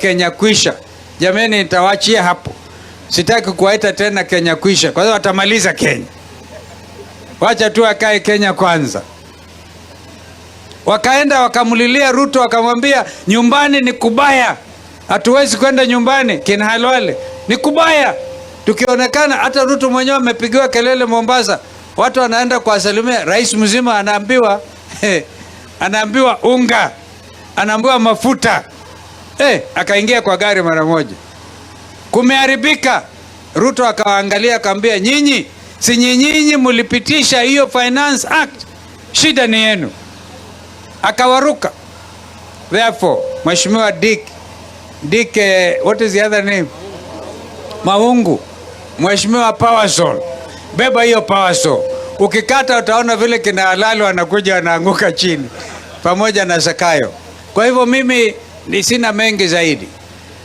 Kenya kwisha. Jameni, nitawachia hapo, sitaki kuwaita tena Kenya kwisha, kwa sababu watamaliza Kenya. Wacha tu akae Kenya kwanza. Wakaenda wakamlilia Ruto, wakamwambia nyumbani ni kubaya, hatuwezi kwenda nyumbani. Kina Khalwale ni kubaya, tukionekana. Hata Ruto mwenyewe amepigiwa kelele Mombasa, watu wanaenda kuwasalimia rais mzima, anaambiwa anaambiwa unga, anaambiwa mafuta. Akaingia kwa gari mara moja, kumeharibika. Ruto akawaangalia akamwambia, nyinyi si nyinyi mlipitisha hiyo Finance Act, shida ni yenu. Akawaruka. Therefore, Mheshimiwa Dick, what is the other name? Maungu, Mheshimiwa Power Saw, beba hiyo power saw. Ukikata utaona vile kina Khalwale wanakuja wanaanguka chini pamoja na Zakayo. Kwa hivyo mimi ni sina mengi zaidi.